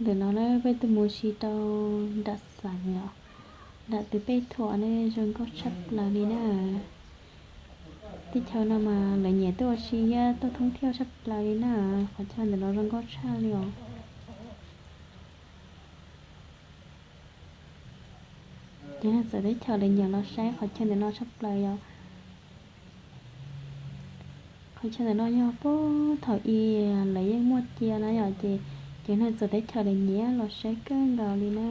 Ntawm no na peb tuaj mus ua si rau nram xeev yom, nram twg peb thuam ne zoo nkauj tshaj plaws li na. Teb chaws no mas lawv nyiam tuaj ua si thiab tuaj thoob thiab tshaj plaws li na. Qhov chaw ntawm no zoo nkauj tshaj li os. Cov neeg txawv teb chaws lawv nyiam los saib qhov chaw ntawm no tshaj plaws yom. Qhov chaw ntawm no yog puag thaum ub lawv yeej muaj cia na yom, ces cov neeg txawv teb chaws lawv nyiam los saib kawg nkaus li na.